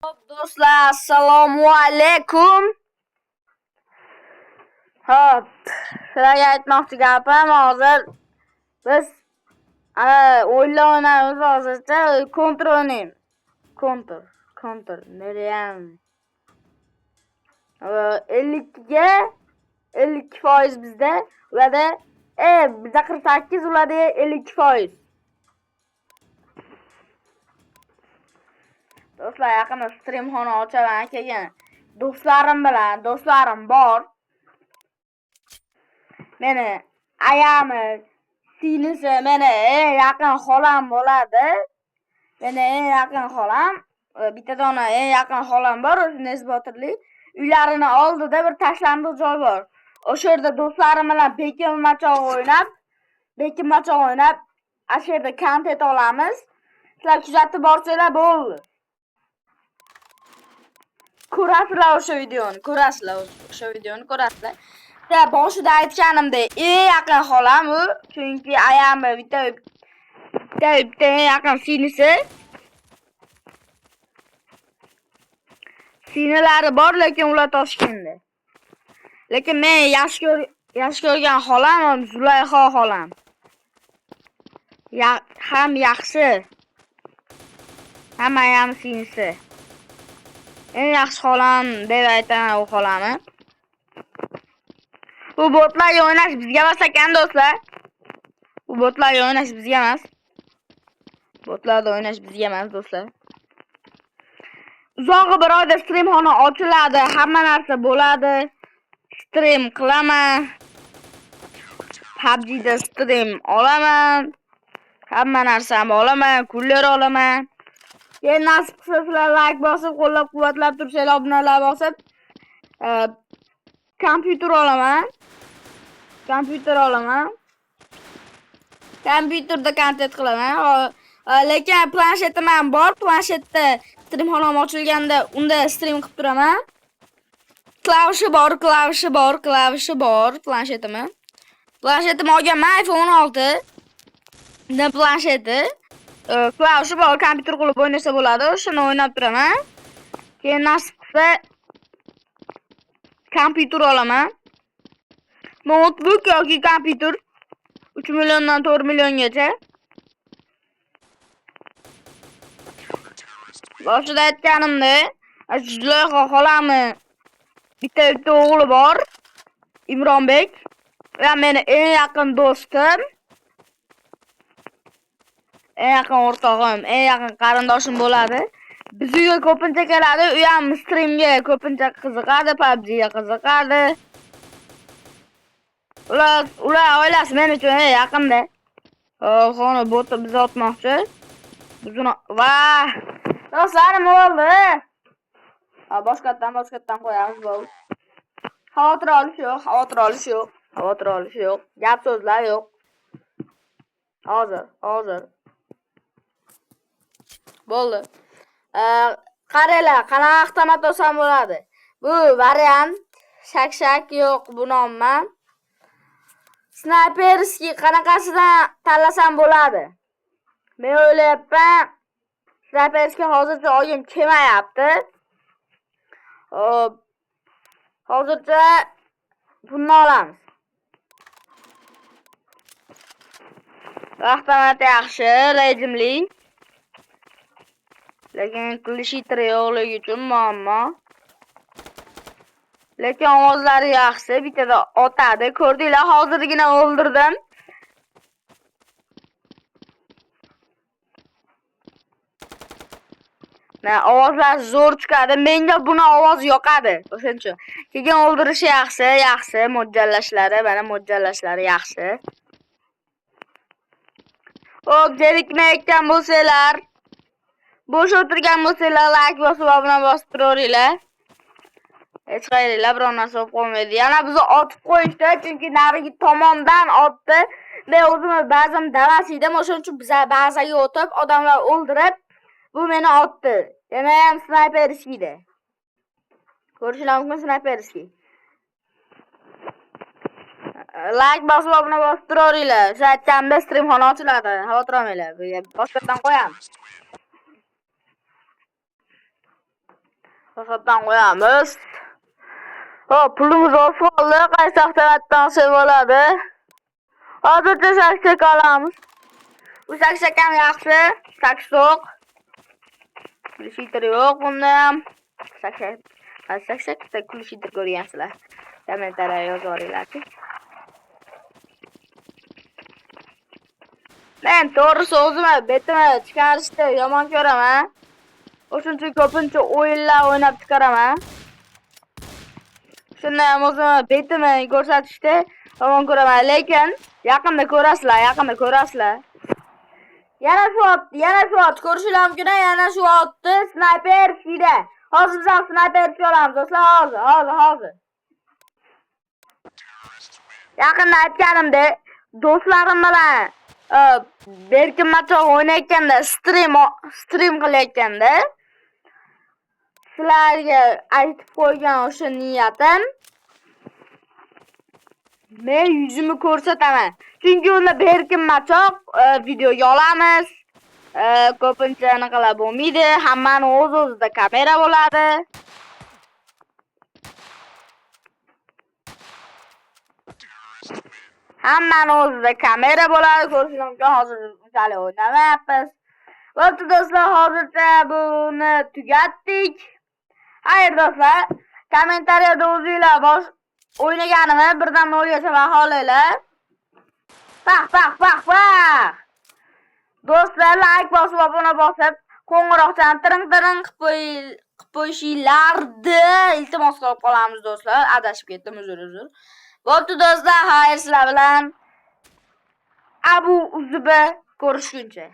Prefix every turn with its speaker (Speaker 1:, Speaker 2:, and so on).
Speaker 1: Do'stlar, assalomu alaykum. Hop, sizlarga aytmoqchi gapim hozir biz ana o'yinlar o'ynaymiz hozircha Counter o'ynaymiz. Counter, Counter, nereyam? 52ga 52% bizda, ularda bizda 48, ularda 52%. Do'stlar, yaqinda streamxona ochaman keyin. Do'stlarim bilan, do'stlarim bor. Meni ayami, singlisi, meni eng yaqin xolam bo'ladi. Meni eng yaqin xolam, bitta dona eng yaqin xolam bor, o'zi Nesbotirlik. Uylarini oldida bir tashlandiq joy bor. O'sha yerda do'stlarim bilan bekinmachoq o'ynab, bekinmachoq o'ynab, o'sha yerda kontent olamiz. Sizlar kuzatib borsanglar bo'ldi. Ko'rasizlar o'sha videoni, ko'rasizlar o'sha videoni ko'rasizlar. Ya boshida aytganimdek, eng yaqin xolam u, chunki ayamni bitta bitta bitta eng yaqin singlisi. Singlilari bor, lekin ular Toshkentda. Lekin men yaxshi ko'rgan xolam Zulayho xolam. Ya, ham yaxshi. Ham ayam singlisi. Eng yaxshi xolam deb aytaman u xolamni. Bu botlarga o'ynash bizga emas ekan do'stlar. Bu botlarga o'ynash bizga emas. Botlarda o'ynash bizga emas do'stlar. Uzog'i bir oyda streamxona ochiladi, hamma narsa bo'ladi. Stream qilaman. PUBG'da stream olaman. Hamma narsamni olaman, kuller olaman. Keyin nasib qilsa sizlar like bosib, qo'llab-quvvatlab tursanglar, obunalar bosib, kompyuter olaman. Kompyuter olaman. Kompyuterda kontent qilaman. Lekin planshetim ham bor. Planshetda streamxonam ochilganda unda stream qilib turaman. Klavishi bor, klavishi bor, klavishi bor planshetimni. Planshetim olganman iPhone 16. Unda plansheti, klavishi bor, kompyuter qilib o'ynasa bo'ladi. O'shani o'ynab turaman. Keyin nasib qilsa kompyuter olaman. Notebook yoki kompyuter 3 milliondan 4 milliongacha. Boshida aytganimdek, Zulayho xolamni bitta bitta o'g'li bor, Imronbek. U ham meni eng yaqin do'stim. Eng yaqin o'rtog'im, eng yaqin qarindoshim bo'ladi. Biz uyga ko'pincha keladi, u ham streamga ko'pincha qiziqadi, PUBG'ga qiziqadi. Ular oilasi men uchun eng yaqinda. Xona boti bizni otmoqchi. Biz uni va do'stlar nima bo'ldi? Ha, boshqatdan qo'yamiz bo'ldi. Xavotir olish yo'q, xavotir olish yo'q, xavotir olish yo'q, gap so'zlar yo'q. Hozir, hozir. Bo'ldi. Qaranglar, qanaqa avtomat olsam bo'ladi? Bu variant shak-shak yo'q, bu nomman. Snayperskiy qanaqasidan tanlasam bo'ladi? Men o'ylayapman, snayperskiy hozircha olgim kelmayapti. Hop. Hozircha buni olamiz. Avtomat yaxshi, rejimli. Lekin klishitri yo'qligi uchun muammo. Lekin ovozlari yaxshi, bittada otadi. Ko'rdinglar, hozirgina o'ldirdim. Na, ovozlar zo'r chiqadi. Menga buni ovozi yoqadi. O'shaning uchun. Keyin o'ldirishi yaxshi, yaxshi, mo'ljallashlari, mana mo'ljallashlari yaxshi. Hop, zerikmayotgan bo'lsanglar, bo'sh o'tirgan bo'lsanglar, like bosib, obuna bosib turaveringlar. Hech qayerlar biror narsa bo'lib qolmaydi. Yana bizni otib qo'yishdi, chunki narigi tomondan otdi. Men o'zimni ba'zan damas edim, o'shaning uchun biza bazaga o'tib, odamlar o'ldirib, bu meni otdi. Yana ham snayperskiyda. Ko'rishinglar mumkin snayperskiy. Like bosib, obuna bosib turaveringlar. O'sha aytganimda streamxona ochiladi. Xavotir olmanglar. Boshqatdan qo'yamiz. To'satdan qo'yamiz. Hop, pulimiz oz qoldi. Qaysi avtomatdan olsak bo'ladi? Hozircha shakshak olamiz. Bu shakshak ham yaxshi. Shakshok. Kulishitr yo'q bunda ham. Shakshak. Shakshakda kulishitr ko'rgansizlar. Kommentariya yozib yuboringlarchi. Men to'g'risi o'zimni betimni chiqarishni yomon ko'raman. O'shuning uchun ko'pincha o'yinlar o'ynab chiqaraman. Shunda ham o'zimni betimni ko'rsatishni yomon ko'raman, lekin yaqinda ko'rasizlar, yaqinda ko'rasizlar. Yana shu ot, yana shu ot ko'rishinglar mumkin, yana shu otni snayper fida. Hozir biz ham snayper olamiz do'stlar, hozir, hozir, hozir. Yaqinda aytganimdek, do'stlarim bilan berkinmachoq o'ynayotganda, stream qilayotganda sizlarga aytib qo'ygan o'sha niyatim, men yuzimni ko'rsataman. Chunki unda berkinmachoq videoga olamiz. Ko'pincha anaqalar bo'lmaydi. Hammani o'z-o'zida kamera bo'ladi. Hammani o'zida kamera bo'ladi. Ko'rishingiz mumkin, hozir unchalik o'ynamayapmiz. Bo'pti do'stlar, hozircha buni tugatdik. Xayr do'stlar, kommentariyada o'zinglar bosh o'ynaganimni birdan nolgacha baholanglar. Pah pah pah pah. Do'stlar, like bosib, obuna bosib, qo'ng'iroqchani tiring tiring qilib qo'yishinglarni iltimos qilib qolamiz do'stlar. Adashib ketdim, uzr, uzr. Bo'pti do'stlar, xayr sizlar bilan. Abu Uzuba ko'rishguncha.